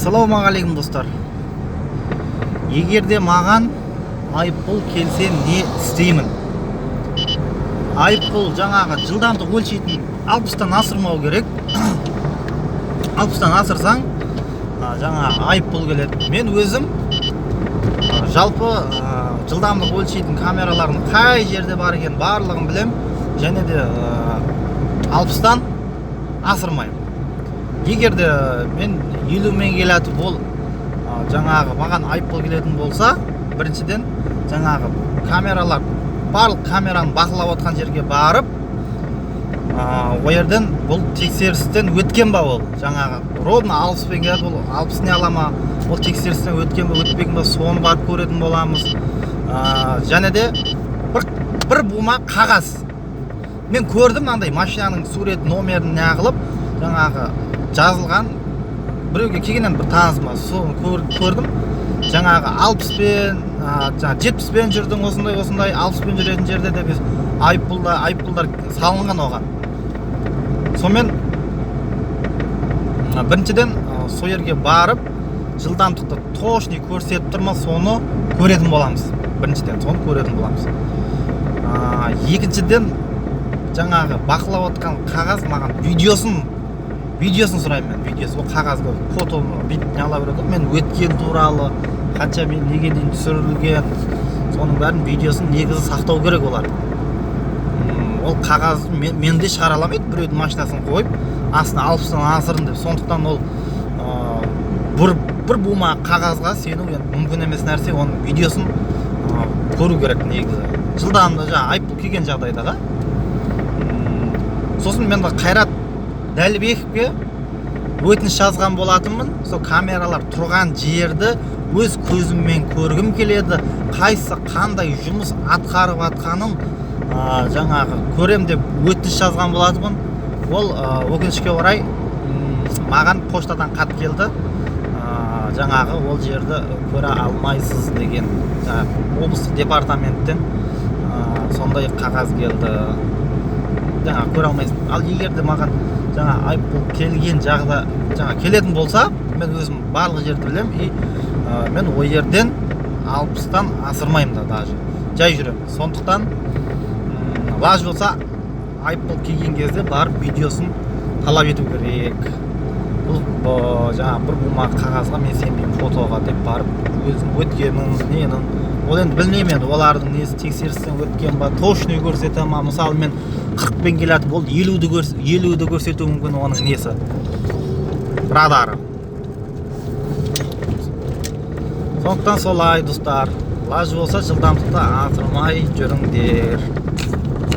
Ассалаумағалейкум, достар. Егер де маған айыппұл келсе, не істеймін? Айыппұл жаңағы жылдамдық өлшейтін 60-тан асырмау керек. 60-тан асырсаң, жаңағы айыппұл келеді. Мен өзім жалпы жылдамдық өлшейтін камералардың қай жерде бар екенін барлығын білем және де 60-тан асырмаймын. Егер де мен 50-мен келатып, ол жаңағы маған айыппұл келетін болса, біріншіден, жаңағы камералар, барлық камераны бақылап отқан жерге барып, ол жерден бұл тексерістен өткен ба, ол жаңағы ровно 60-пен келеді, ол 60 не ала ма, ол тексерістен өткен ба, өтпеген ба, соны барып көретін боламыз. Және де бір бума қағаз мен көрдім, мынандай машинаның сурет, номерін неғылып, жаңағы жазылған, біреуге келгеннен, бір танысыма, соны көрдім. Жаңағы 60-пен, жаңағы 70-пен жүрдің, осындай осындай 60-пен жүретін жерде де біз айыппұлдар салынған оған. Сонымен, біріншіден, сол жерге барып, жылдамдықты точный көрсетіп тұр ма, соны көретін боламыз. Біріншіден, соны көретін боламыз. Екіншіден, жаңағы бақылап отқан қағаз, маған видеосын сұраймын мен, видеосы. Ол қағазды фото бүйтіп не ала береді ғой, мен өткен туралы, қанша, мен неге дейін түсірілген, соның бәрін видеосын негізі сақтау керек олар. Ол қағазды мен де шығара алмайды біреудің машинасын қойып, астына 60-тан асырдым деп. Сондықтан ол бір бума қағазға сену енді мүмкін емес нәрсе. Оның видеосын көру керек негізі, жылдамды жаңағы айыппұл келген жағдайда. Сосын мен Қайрат Дәлібековке өтініш жазған болатынмын. Сол камералар тұрған жерді өз көзіммен көргім келеді, қайсы қандай жұмыс атқарып жатқанын жаңағы көрем деп өтініш жазған болатынмын. Ол өкінішке орай, маған поштадан хат келді, жаңағы ол жерді көре алмайсыз деген, жаңағы облыстық департаменттен сондай қағаз келді, жаңағы көре алмайсың. Ал егер де маған жаңа айыппұл келген жағда, жаңа келетін болса, мен өзім барлық жерді білемін и мен ол жерден 60-тан асырмаймын да, даже жай жүремін. Сондықтан лаж болса, айыппұл келген кезде барып видеосын талап ету керек. Бұл жаңағы бір бума қағазға мен сенбеймін, фотоға деп барып өзің өткенін, ненің, ол енді білмеймін енді, олардың несі тексерістен өткен ба, точный көрсете ма. Мысалы, мен 40-пен келатып, ол 50-ді көрсетуі мүмкін оның несі, радары. Сондықтан солай, достар, лаж болса, жылдамдықты асырмай жүріңдер.